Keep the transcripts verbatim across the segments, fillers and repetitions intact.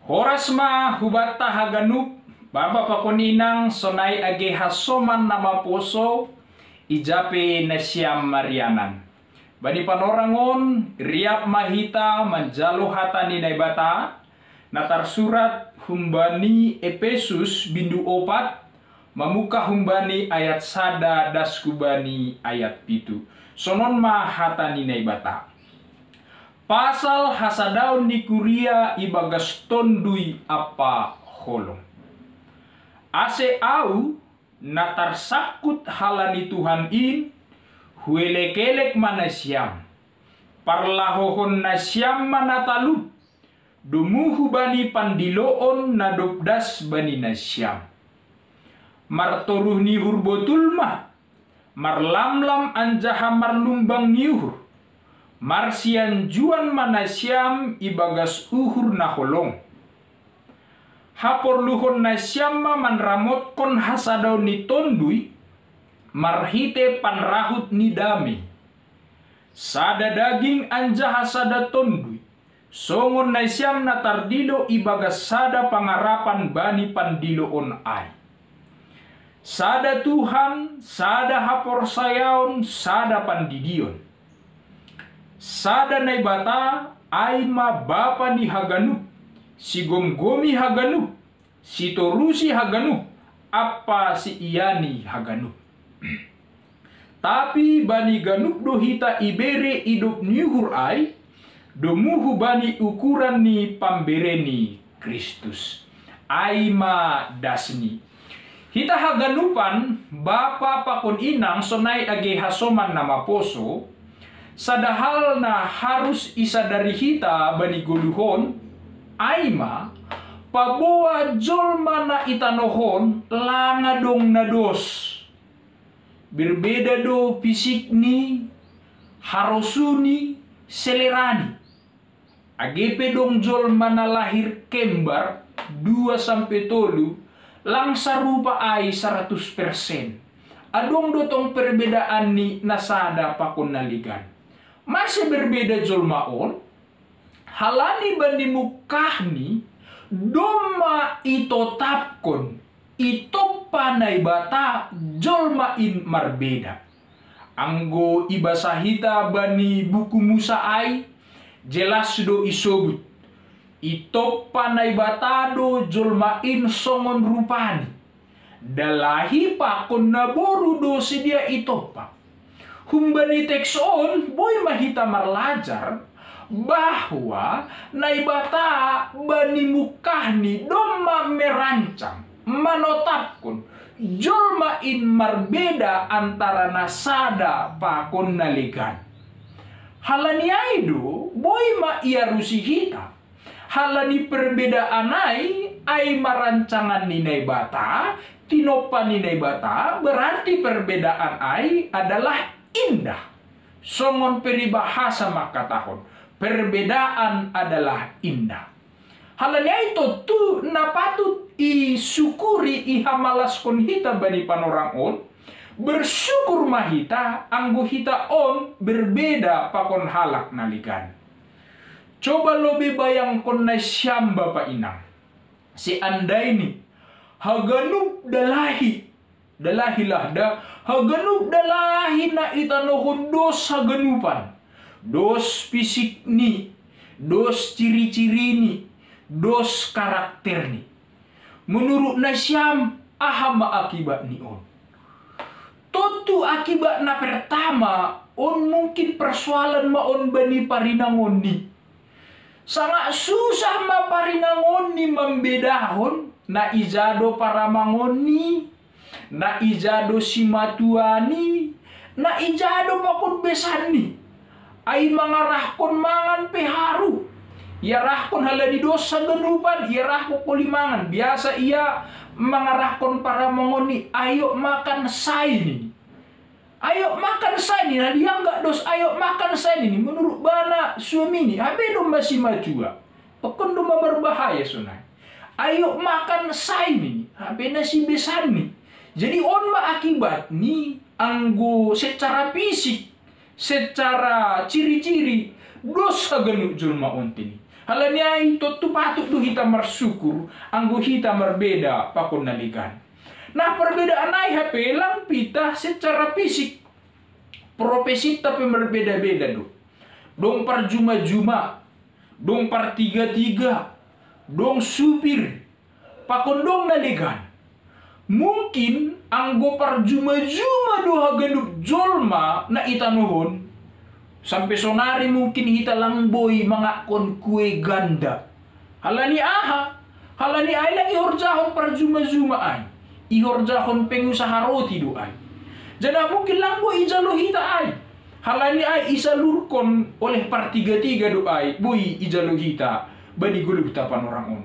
Horas ma hubanta haganup, bapa pakon inang sonai age hasoman na maposo, ija pe nasiam marianan. Bani panorang on, riap ma hita manjalo hata ni Naibata, na tarsurat humbani Epesus bindu opat, mamungkah humbani ayat sada das hubani ayat pitu. Sonon ma hata ni Naibata. Pasal hasadaon ni kuria ibagas Tonduy ampa holong. Ase au, na tarsangkut halani Tuhan in, huelek-elek ma nasiam. Parlahohon nasiam ma na talup, domu hubani pandiloon na dob das bani nasiam. Martoruh ni uhur botul ma, marlamlam anjaha marlumbang ni uhur, marsianjuan ma nasiam ibagas uhur na holong. Haporluhon nasiam ma manramotkon hasadaon ni Tonduy, marhite panrahut ni dame. Sada daging anjaha sada Tonduy, songon nasiam na tardilo ibagas sada pangarapan bani pandiloon ai. Sada Tuhan, sada haporsayaon, sada pandidion. Sada Naibata, ai ma Bapa ni haganup, sigomgomi haganup, sitorusi haganup, ampa siiani haganup. Tapi bani ganup do hita ibere idop ni uhur ai, domu hubani ukuran ni pambere ni Kristus. Ai ma dasni. Hita haganupan, bapa pakon inang sonai age hasoman na maposo, sada hal na harus isadari hita bani goluhon, ai ma, paboa jolma na itanohon langa dong na dos. Berbeda do fisikni, harosuni, selerani. Age pe dong jolma na lahir kembar, dua sampe tolu, lang sarupa ai saratus persen. Adong do tong perbedaan ni na sada pakon na legan. Mase berbeda jolma on? Halani bani mungkahni, domma itotapkon, itompa Naibata jolma in marbeda. Anggo ibasa hita bani buku Musa ai, jelas do isobut. Itompa Naibata do jolma in songon rupani. Dalahi pakon naboru do sidea itompa. Humbani teks on boi ma hita marlajar, bahwa Naibata bani mungkahni domma merancang, manotapkon, jolma in marbeda antara na sada pakon na legan. Halani ai do, boi ma iarusi hita. Halani perbedaan ai, ai ma rancangan ni Naibata, tinompa ni Naibata, berarti perbedaan ai adalah indah. Songon peribahasa mangkatahon, perbedaan adalah indah. Halani ai tontu na patut isukuri ihamalaskon hita bani panorang on, bersyukur ma hita anggo hita on berbeda pakon halak na legan. Coba lobi bayangkon nasiam bapa inang. Seandaini haganup dalahi, dalahilah da, haganup dalahi na itanohon dos haganupan, dos fisikni, dos ciri-cirini, dos karakterni. Menurut nasiam, aha ma akibatni on? Tontu akibat na pertama on mungkin persoalan ma on bani parinangonni. Sangat susah ma parinangonni mambedahon na ija do paramangonni, na ija do simatuani, na ija do pakon besanni. Ai mangarahkon mangan pe haru. Iarahkon halani dos haganupan, iarahkon holi mangan. Biasa ia mangarahkon paramangonni, ayo makan sai nini. Ayo makan sai nini, na dianggap dos ayo makan sai nini. Menurut bana suamini, hape domma simatua. Pakon domma marbahaya sonai. Ayo makan sai nini, hape na sibesanni. Jadi on ma akibatni anggo secara fisik, secara ciri-ciri, dos haganup jolma on tini. Alani ai tontu patut do hita marsyukur anggo hita marbeda pakon na legan. Nah, perbedaan ai hape lang pita secara fisik. Profesinta pe marbeda-beda do. Dong parjuma-juma, dong partiga-tiga, dong supir, pakon dong na legan. Mungkin anggo parjuma-juma do haganup jolma na i tanoh on, sampe sonari mungkin hita lang boi mangakkon kue ganda. Halani aha? Halani ai lang ihorjahon parjuma-juma ai. Ihorjahon pengusaha roti do ai. Janah mungkin lang boi ijalo hita ai. Halani ai isalurkon oleh partiga-tiga do ai, boi ijalo hita bani goluhta panorang on.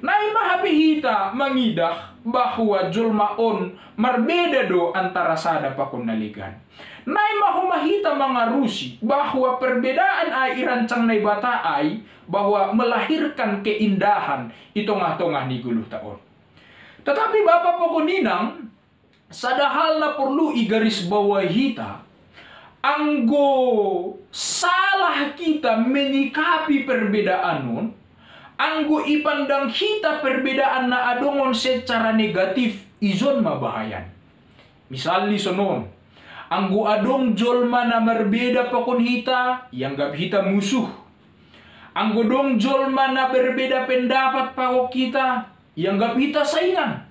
Nai ma hape hita mangidah bahwa jolma on marbeda do antara sada pakon na legan. Nai ma homa hita mangarusi bahwa perbedaan ai irancang Naibata ai, bahwa melahirkan keindahan i tongah-tongah ni goluhta on. Tetapi Bapa pakon Inang, sada hal na porlu igarisbawahi hita, anggo salah kita menyikapi perbedaan on, anggo ipandang hita perbedaan na adong on secara negatif, ijon ma bahayan. Misalni sonon, anggo adong jolma na marbeda pakon hita, ianggap hita musuh. Anggo dong jolma na berbeda pendapat pakon hita, ianggap hita saingan.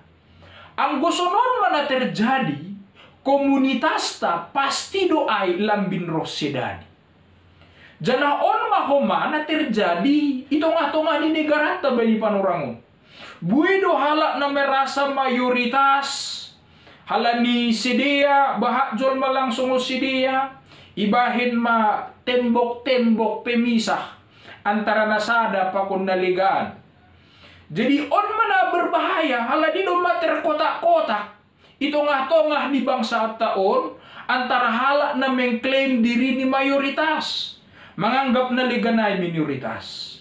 Anggo sonon ma na terjadi, komunitasta pasti do ai lambin roh sedani. Janah on ma homa na terjadi i tongah-tongah ni negaranta bani panorang on. Bue do halak na merasa mayoritas, halani sidea, bahat jolma lang songon sidea, ibahen ma tembok-tembok pemisah antara na sada pakon na legan. Jadi on ma na berbahaya, halani domma terkotak-kotak i tongah-tongah ni bangsanta on antara halak na mengklaim dirini mayoritas, manganggap na legan ai minoritas.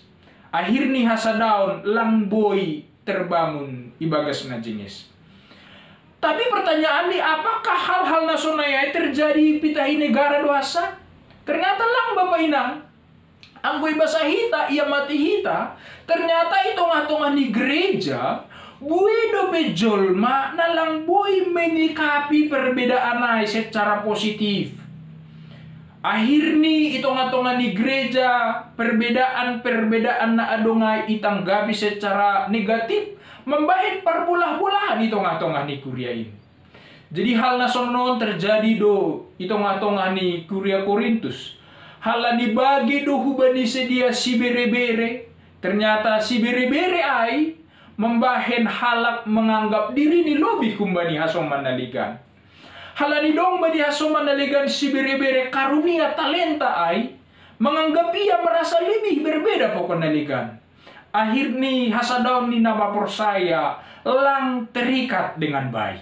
Akhirni hasadaon lang boi terbangun ibagas na jengis. Tapi pertanyaan ni, apakah hal-hal na sonai ai terjadi pitahi negara do hansa? Ternyata lang, Bapa Inang. Anggo ibasa hita, iamati hita, ternyata i tongah-tongah ni gereja, bue dope jolma na lang boi menyikapi perbedaan ai secara positif. Akhirni i tongah-tongah ni gereja, perbedaan-perbedaan na adong ai itanggapi secara negatif, mambahen parbolah-bolahan i tongah-tongah ni kuria in. Jadi hal na sonon terjadi do i tongah-tongah ni kuria Korintus. Halani bage do hubani sidea sibere-bere, ternyata sibere-bere ai mambahen halak manganggap dirini lobih humbani hasoman na legan. Halani dong bani hasoman na legan sibere-bere karunia talenta ai, manganggap ia merasa lebih berbeda pakon na legan. Akhirni hasadaon ni na maporsaya lang terikat dengan baik.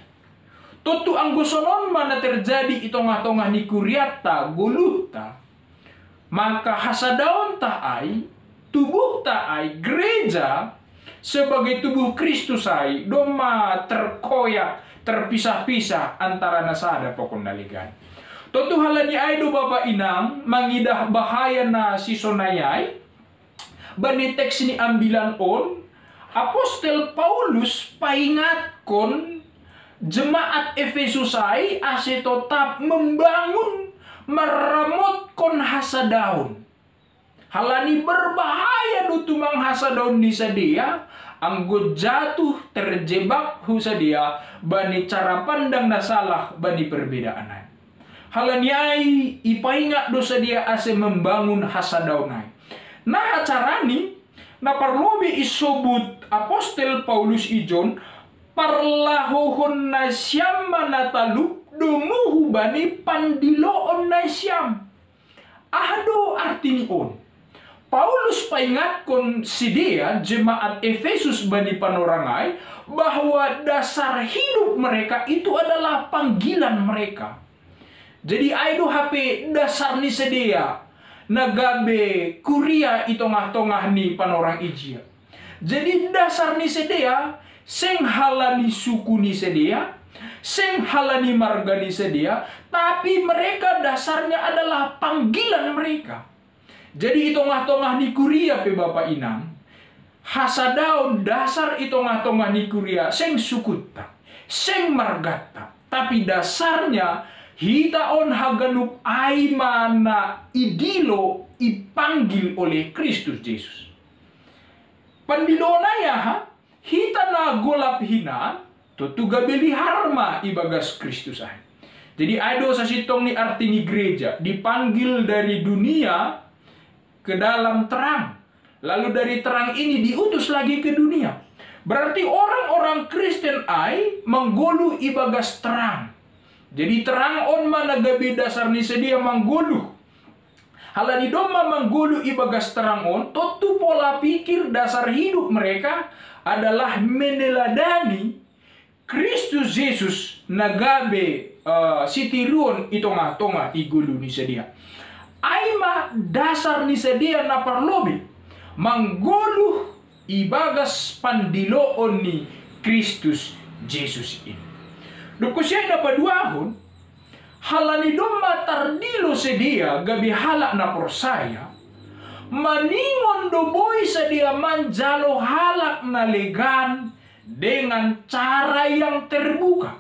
Tontu anggo sonon ma na terjadi i tongah-tongah ni kurianta, goluhta, maka hasadaonta ai, tubuhta ai, gereja sebagai tubuh Kristus ai domma terkoyak, terpisah-pisah antara na sada pakon na legan. Tontu halani ai do, Bapa Inang, mangidah bahaya na sisonai ai, bani teks ni ambilan on, Apostel Paulus paingatkon jemaat Efesus ai ase totap membangun, maramotkon hasadaon. Halani berbahaya do tumang hasadaon ni sidea, anggo jatuh, terjebak hu sidea bani cara pandang na salah bani perbedaan ai. Halani ai ipaingat do sidea ase membangun hasadaon ai. Nah, carani, na parlobei isobut Apostel Paulus ijon, parlahouhon nasiam ma na talup domu hubani pandiloon nasiam. Aha do artini on? Paulus paingatkon sidea, jemaat Efesus bani panorang ai, bahwa dasar hidup mereka itu adalah panggilan mereka. Jadi ai do hape dasar ni sidea na gabe kuria i tongah-tongah ni panorang ijia. Jadi dasar ni sidea seng halani suku ni sidea, seng halani marga ni sidea, tapi mereka dasarnya adalah panggilan mereka. Jadi i tongah-tongah ni kuria pe bapa inang, hasadaon dasar i tongah-tongah ni kuria seng sukutta, seng margatta, tapi dasarnya hita on haganup ai ma na idilo, ipanggil oleh Kristus Jesus. Pandiloon ai aha? Hita na golap hinan, tontu gabe lihar ma ibagas Kristus ai. Jadi ai do sasintongni arti ni gereja, dipanggil dari dunia ke dalam terang. Lalu dari terang ini diutus lagi ke dunia. Berarti orang-orang Kristen ai manggoluh ibagas terang. Jadi terang on ma na gabe dasar ni sadia manggoluh. Halani domma manggoluh ibagas terang on, tontu pola pikir dasar hidup mereka adalah meneladani Kristus Jesus na gabe uh, sitiruon i tongah-tongah i goluh ni sadia. Ai ma dasar ni sadia na parlobei manggoluh ibagas pandiloon ni Kristus Jesus in. Dob konsi ai na paduahon, halani domma tardilo sadia gabe halak na porsaya, maningon do boi sadia manjalo halak na legan dengan cara yang terbuka.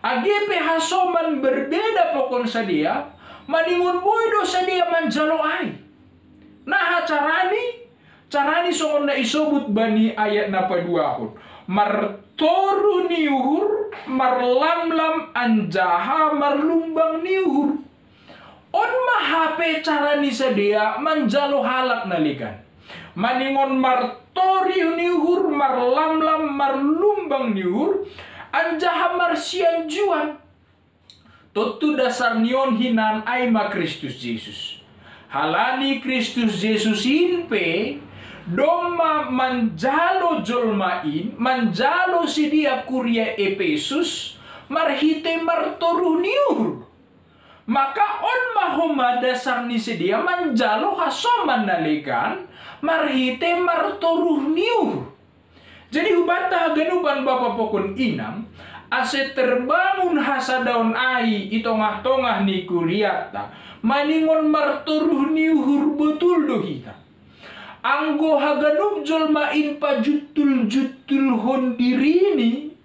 Age pe hasoman berbeda pakon sadia, maningon boi do sadia manjalo ai. Naha carani? Carani songon na isobut bani ayat na paduahon. Martoruh ni uhur, marlamlam anjaha marlumbang ni uhur. On ma hape cara ni sadia manjalo halak na legan. Maningon martoruh ni uhur, marlamlam, marlumbang ni uhur, anjaha marsianjuan. Tontu dasar ni on hinan ai ma Kristus Jesus. Halani Kristus Jesus in pe domma manjalo jolma in, manjalo sidia kuria Epesus, marhite martoruh ni uhur. Maka on ma homa dasar ni sadia manjalo hasoman na legan marhite martoruh ni uhur. Jadi hubanta haganupan bapa pakon inang, ase terbangun hasadaon ai i tongah-tongah ni kurianta, maningon martoruh ni uhur botul do hita. Anggo haganup jolma in pajuntul-juntulhon dirini,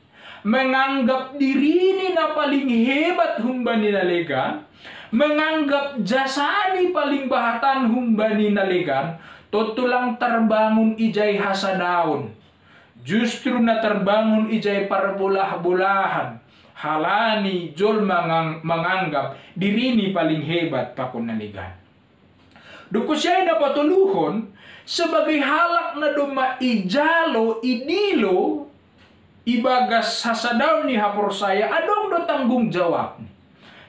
menganggap dirini na paling hebat humbani na legan, menganggap jasani paling bahatan humbani na legan, tontu lang tarbangun ijai hasadaon. Justru na tarbangun ijai parbolah-bolahan, halani jolma manganggap dirini paling hebat pakon na legan. Dob konsi ai na patoluhon, sebagai halak na domma ijalo, idilo, ibagas hasadaon ni haporsaya adong do tanggung jawabni.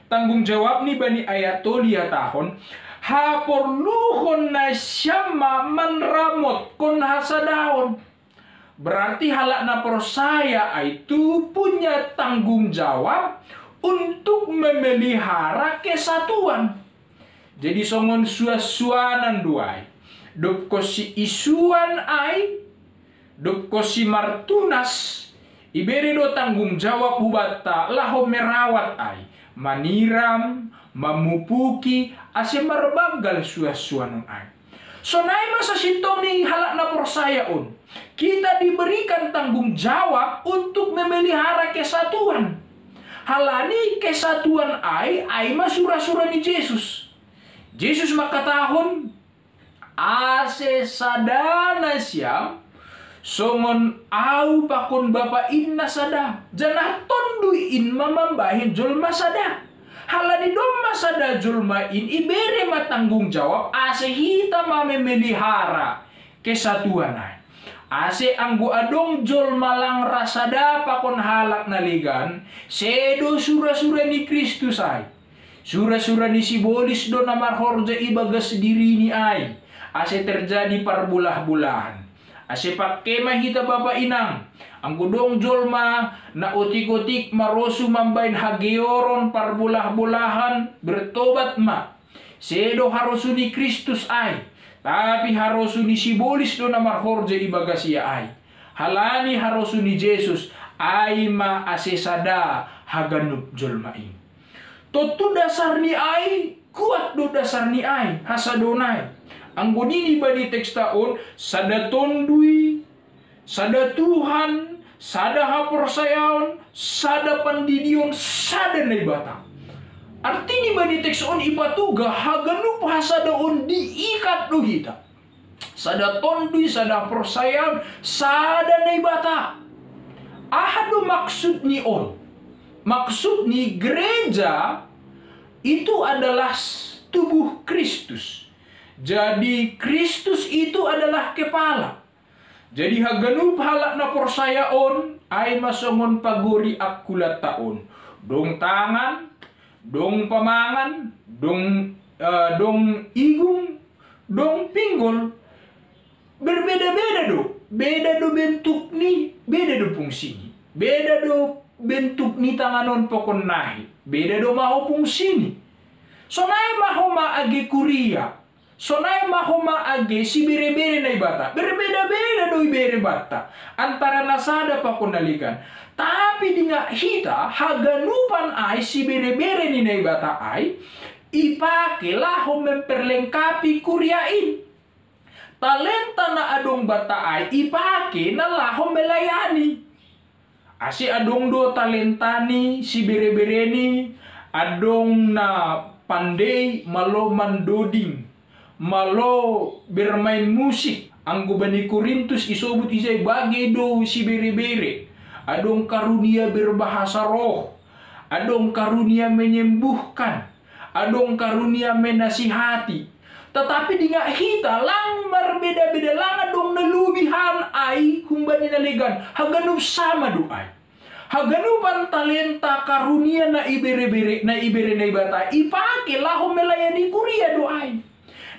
Tanggung jawabni bani ayat tolu ihatahon, haporluhon nasiam ma manramotkon hasadaon. Berarti halak na porsaya ai tu punya tanggung jawab untuk memelihara kesatuan. Jadi songon suan-suanan do ai. Dob konsi isuan ai, dob konsi martunas, ibere do tanggung jawab hubanta laho merawat ai, maniram, mamupuki, ase marbanggal suan-suanon ai. Sonai ma sasintongni halak na porsaya on. Kita diberikan tanggung jawab untuk memelihara kesatuan. Halani kesatuan ai, ai ma sura-sura ni Jesus. Jesus mangkatahon, ase sada nasiam, songon Ahu pakon Bapa in na sada, janah Tonduy in ma mambahen jolma sada. Halani domma sada jolma in, ibere ma tanggung jawab ase hita ma memelihara kesatuan ai. Ase anggo adong jolma lang ra sada pakon halak na legan, sedo sura-sura ni Kristus ai. Sura-sura ni sibolis do na marhorja ibagas dirini ai, ase terjadi parbolah-bolahan. Ase pangke ma hita bapa inang, anggo dong jolma na otik-otik marosu mambahen hageoron parbolah-bolahan, bertobat ma. Sedo harosu ni Kristus ai, tapi harosu ni sibolis do na marhorja ibagas ia ai. Halani harosu ni Jesus, ai ma ase sada haganup jolma i. Tontu dasar ni ai, kuat do dasar ni ai, hasadaon ai. Anggo nini bani teksta on, sada tondui, sada Tuhan, sada haporsayaon, sada pandidion, sada Naibata. Artini bani teks on ipatuga haganup hasada on diikat do hita. Sada tondui, sada haporsayaon, sada Naibata. Aha do maksud ni on? Maksud ni gereja itu adalah tubuh Kristus. Jadi Kristus itu adalah kepala. Jadi haganup halak na porsaya on, ai ma songon pagori angkulanta on. Dong tangan, dong pamangan, dong, eh, dong igung, dong pinggol. Berbeda-beda do. Beda do bentuk ni, beda do fungsini. Beda do bentuk ni tangan on pokon nahe. Beda do ma ho fungsini. Sonai ma ho ma age kuria. Sonai ma ho ma age sibere-bere Naibata. Berbeda-beda do ibere banta antara na sada pakon na legan. Tapi dinga hita haganupan ai sibere-bere ni Naibata ai ipake laho memperlengkapi kuria in. Talenta na adong banta ai ipake na laho melayani. Ase adong do talenta ni sibere-bere ni, adong na pandei malo mandoding, malo bermain musik, anggo bani Korintus isobut ijai bage do sibere-bere, adong karunia berbahasa roh, adong karunia menyembuhkan, adong karunia menasihati. Tetapi dinga hita lang marbeda-beda, lang adong na lobi han ai humbani na legan, haganup sama do ai. Haganupan talenta karunia na ibere-bere, na ibere Naibata ipake laho melayani kuria do ai.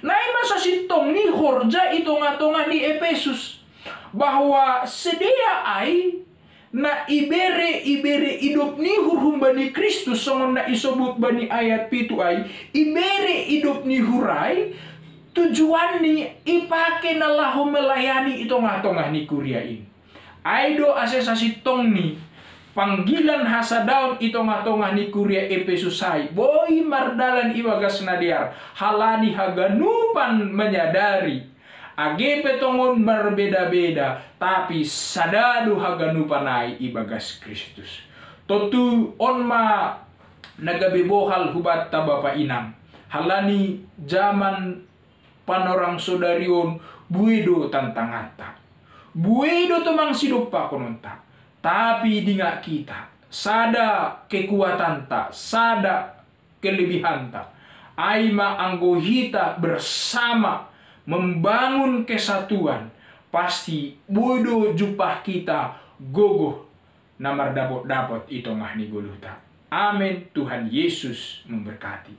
Nai ma sasintong ni horja i tongah-tongah ni Epesus, bahwa sidea ai na ibere, ibere idop ni uhur humbani Kristus, songon na isobut bani ayat pitu ai, ibere idop ni uhur ai, tujuan ni ipake na laho melayani i tongah-tongah ni kuria in. Ai do ase sasintong ni panggilan hasadaon i tongah-tongah ni kuria Epesus ai boi mardalan i bagas na dear, halani haganupan menyadari, age pe tongon marbeda-beda, tapi sada do haganupan ai i bagas Kristus. Tontu on ma na gabe bohal hubanta bapa inang, halani jaman panorang sodari on bue do tantanganta. Bue do tomang sidompakononta. Tapi dinga hita, sada kekuatanta, sada kelebihanta. Ai ma anggo hita bersama membangun kesatuan, pasti boi do jumpah hita gogoh na mardapot-dapot i tongah ni goluhta. Amen. Tuhan Yesus memberkati.